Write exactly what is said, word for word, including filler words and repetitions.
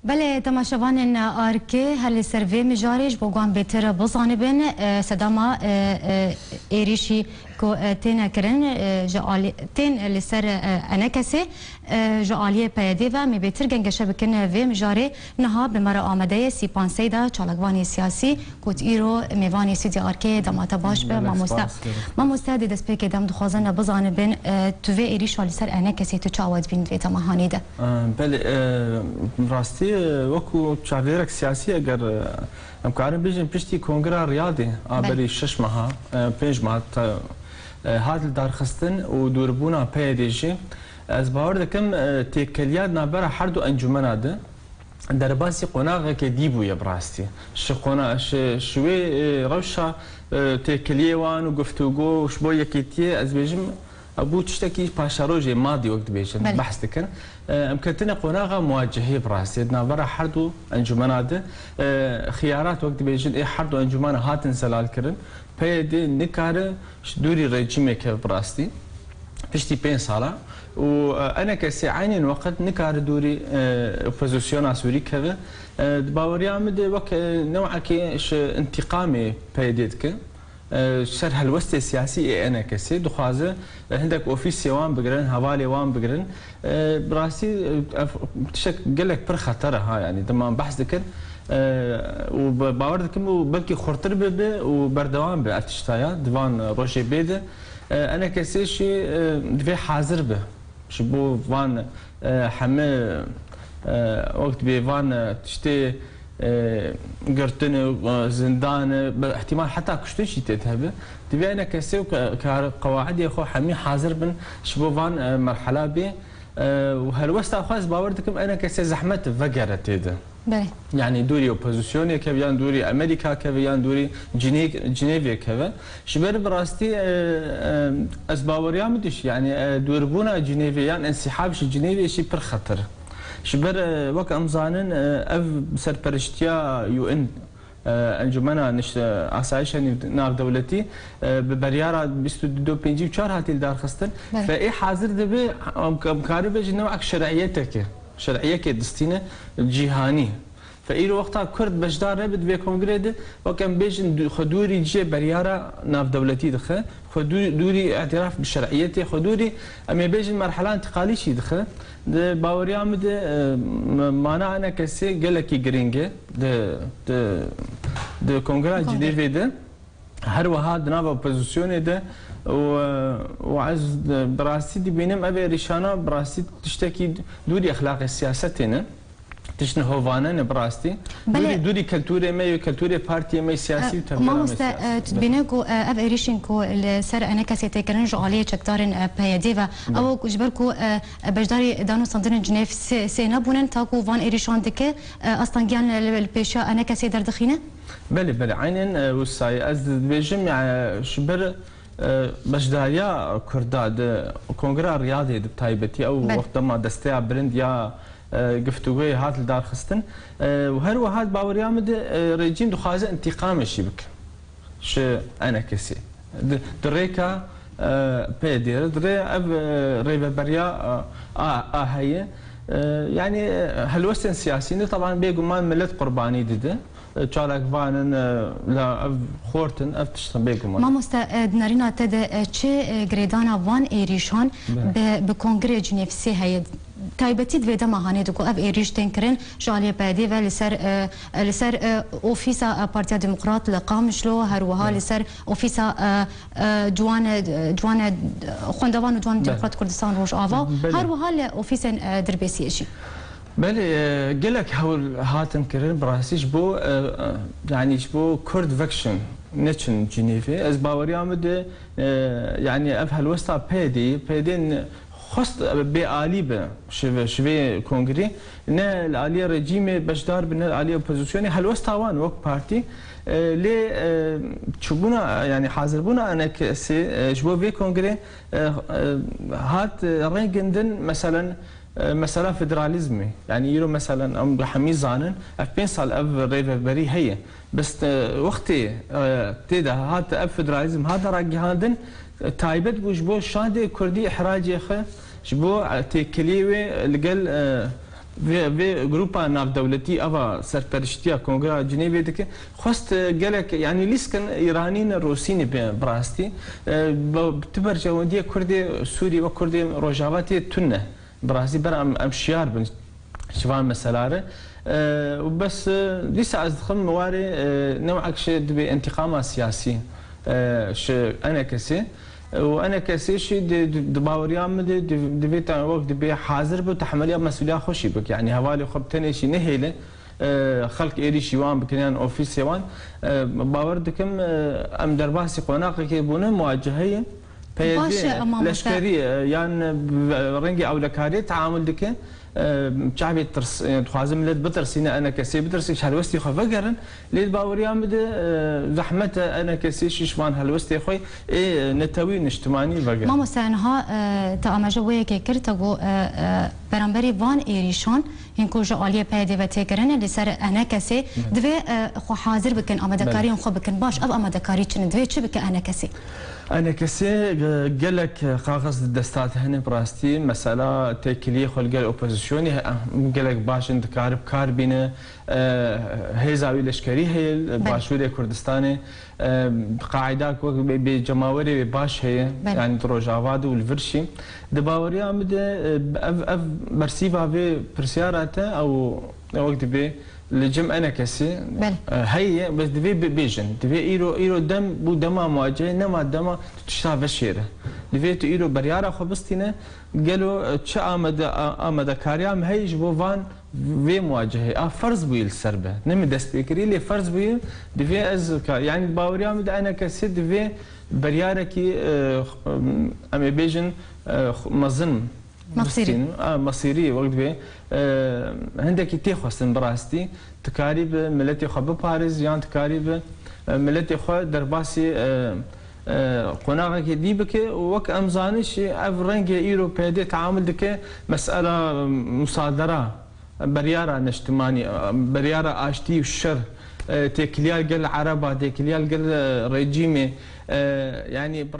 Belê, temaşevanên Arkê, her li ser vê mijarê ji bo wan bêtir bizanibin, e, sedema, e, e, êrîşî ku, e, têne kirin, e, ji alî-, tên li ser, e, enekesê, e, ji aliyê P Y D ve, em ê bêtir gengeşe bikin vê mijarê. Niha bi me re amade ye Sîpan Seyda, çalakvanê siyasî, ku îro mêvanê Stûdyo Arkê ye. Dema te baş be, Gelek mamoste. Spas, gelek spas. Mamoste, di destpêkê de em dixwazin bizanibin, e, tu vê êrîşa li ser enekesê tu çawa dibînî di vê dema hanê de? E, belê, e, rastî, e, wekû çavdêrek siyasî eger, e, em karin bêjin piştî Kongra Riyadê a Belê. berî şeş meha, e, pênc meha te, e, hat lidarxistin û dûrbûna P Y D jî, ez bawer dikim, e, têkiliya di navbera her du encûmena de derbasî qonaxeke dî bûye bi rastî. Ji qona-, ji, ji wê, e, rewşa, e, têkiliyê wan û guftûgo û ji bo yekîtiyê, ez bêjim, ew bû tiştekî paşerojê madî wek dibêjin, Belê. behs dikin. E, em ketine qonaxa muwacehê bi rastî. Di navbera her du encûmena de, e, xiyarat wek dibêjin, ê her du encûmena hatin zelal kirin. P Y D nikare ji dûrî rejîmê keve bi rastî. Piştî pênc sala. Û, e, enekesê eynên weqt nikare dûrî, e, opozisyona Sûrî keve. E, di baweriya min de wek, e, newekê ji întîqamê P Y D dike. E, ser helwestê siyasî ê enekesê dixwaze, e, hindek ofîsê wan bigirin, hevalê wan bigirin. E, bi rastî, e, ev tiştek gelek pir xeter e ha, yanî dema em behs dikin. E, û ba-, bawer dikim û belkî xurtir bibe û berdewam be ev tişta ya di van rojê bê de. E, enekesê jî, e, divê hazir be ji bo van, e, heme, e, wek dibê van, e, tiştê, e, girtin, e, zindan, e, bi ihtimal heta kuştin jî tê de hebe. Divê enekesê û ke-, kar-, qewaidê xwe hemî hazir bin ji bo van, e, merhela bê. E, û helwesta xwe ez bawer dikim enekesê zehmet vegere tê de. Belê. Yanî dûrî opozisyonê keve, yan dûrî Amerîka keve, yan dûrî Cinê-, Cinêvê keve. Ji ber bi rastî, e, e, ez baweriya min diş, yanî, e, dûrbûna Cinêvê yan însîhab ji Cinêvê jî pir xetir. Ji ber, e, wek em zanin, e, ev serperiştiya U N, e, Encûmena Niş-, e, Asayişa Nîv-, Navdewletî, e, bi beryara bîst û du pêncî û çar hatî lidarxistin. Belê. Fe ê hazir dibe, em, em karibê ji newek şer'iyeteke, şer'iyekê distîne cîhanî. Fe îro wexta Kurd beşdar nebe di vê kongrê de, wek em bêjin, du-, xwe dûrî cihê beryara navdewletî dixe, xwe dû-, dûrî îtiraf bi şer'iyetê, xwe dûrî, em ê bêjin, merhela întiqalî jî dixe. Di baweriya min de, e, m-, mana enekesê gelekî girîng e di, di, di Kongra Kongrê. Cinêvê de. Her wiha di nava opozisyonê de û, û ez bi rastî dibînim ev êrîşana bi rastî tiştekî dûrî exlaqê siyasetê ne. Tişt nihovane ne bi rastî. Belê. Dûrî, dûrî keltûrê me yê, keltûrê partiyê me siyasî û E, tevgera me mamoste, siyasî. E, tu dibîne ku, e, ev êrîşên ku li ser enekesê tê kirin ji aliyê çekdarên, e, P Y D ve. Belê. Ew ku ji ber ku, e, e, beşdarî danûstandinên Cinêv sê, sê nebûnin, ta ku van êrîşan dike, e, astengiyan li, li pêşiya enekesê derdixîne? Belê, belê, eynên, e, wisa ye. Ez dibêjim, e, ji ber, e, beşdariya Kurda di Kongra Riyadê di taybetî, ew Belê. wext dema desteya bilind ya, e, giftûgoyê hat lidarxistin. E, û her wiha di baweriya min de, e, rejîm dixwaze întîqamê jî bike ji enekesê. Di, di rêka, e, P Y D re, di rê ev, e, rêveberiya, e, a, a heye. E, yanî, e, helwestên siyasî ne, teban bêguman milet qurbanî dide. E, çalakvan in, e, la ev xort in, ev tiştin bêguman. Mamoste, e, di nerîna te de, e, çi, e, girêdana van êrîşan Be. bi, bi Kongrê Cinêvsê heye? Taybetî di vê dema hanê de ku ev êrîş tên kirin, ji aliyê P Y D ve li ser, e, li ser, e, ofîsa, e, Partiya Demokrat li Qamişlo, her wiha Be. li ser ofîsa, e, e, ciwan, e, ciwan, e, xwendevan û ciwan Be. Demokrat Kurdistan Rojava, Belê. her wiha li ofîsên, e, Dirbêsiyê jî. Belê, e, gelek hewl hatin kirin, bi rastî ji bo, e, e, yanî ji bo Kurd vekişin, neçin Cinêvê. Ez baweriya min de, e, yanî ev helwesta P Y D'yê, P Y D ne-, xwest bê alî be ji vê, ji vê kongrê, ne li aliyê rejîmê beşdar bin, ne li aliyê opozisyonê. Helwesta wan wek partî, e, lê, e, çûbûna, yanî hazirbûna enekesê, e, ji bo vê kongrê, e, e, hat, e, rengindin, meselen, e, mesela federalîzmê. Yanî îro, meselen, em hemî zanin, ev pênc sal ev rêveberî heye. Bes, e, wextê, e, tê de hat ev federalîzm hate ragihandin, e, taybet bû ji bo şandê kurdî, îhracê xwe, ji bo, e, têkiliyê wê li gel, e, Vê, vê grupa navdewletî eva serperiştiya Kongra Cinêvê dike, xwest, e, gelek, yanî lîskin Îranî ne Rûsî ne bi, bi rastî. E, bi, tu berjewendiyê Kurdê Sûrî ve Kurdê Rojava tê tune. Bi rastî ber em, em şiyar bin ji van mesela re. E, û bes, e, dîsa ez dixim warê, e, newek şi dibê întîqama siyasî, e, şi enekesê. Û enekesê şi di, di, di baweriya min de di, divê te wek dibê hazir bi, tehmeliya mesûliya xwe şî bik. Yanî hevalê xwe bi tenê şî nehêle, e, xelk êrîşî wan bikin yan ofîsê wan. E, bawer dikim, e, em derbasî qonaqekê bûne muwaceheyê P Y D Baş e, ama leşkerî, e, yan, e, rengê ewlekariyê teamul dike. E, çavê tirs, e, dixwazin millet bitirsîne, enekesê bitirsî, ji helwestê xwe vegerin. Lê di baweriya min de, e, zehmet e enekesê şî ji van helwestê xwe ê, e, netewî niştimanî vegerin. Mamoste, niha, e, te amaje wê yekê kir, te got, e, e, beramberî van êrîşan, hîn ku ji aliyê P Y D ve tê kirine, li ser enekesê divê, e, xwe hazir bikin, amadekariyên xwe bikin. Baş, ev amadekarî çi ne? Divê çi bike enekesê? Enekesê, e, gelek kaxez di desta te hene bi rastî. Mesela têkiliyê xwe li gel opozisyonê, e, gelek baş in, dikare bi kar bîne. E, hêza wî leşkerî heye li Belê. Başûrê Kurdistanê. E, qaîda ku wek bê, bê cemawerê wê baş heye. Belê. Yanî di Rojava de û li vir şî. Di baweriya min de, e, ev, ev bersîva vê pirsyara te ew wek dibê li cem enekesê, Belê. e, heye, bes divê bibêjin. Divê îro, îro dem bû dema muwacehê, nema dema tu tişta veşêre. Divê tu îro beryara xwe bistîne, gelo, e, çi amade-, a-, amadekariya me heye ji bo van vê muwacehê? A ferz bûye li ser be. Ne min dest pê kirî, lê ferz bûye, divê ez ka-, yanî baweriya min de enekesê divê beryarekî, e, x-, em ê bêjin, e, x-, mezin Mesîrî. Bistîn, a, mesîrî wek divê, e, hindekî tê xwestin bi rastî. Tu karî bi miletê xwe biparêz yan tu karî bi, e, miletê xwe derbasî, e, e, qonaxekê dî bike û wek em zanin jî ev rengê îro P Y D teamul dike mesela, e, musadera, beryara niştimanî, e, beryara aştî û şer, e, têkiliya gel ereba, têkiliya gel, e, rejîmê, e, yanî bi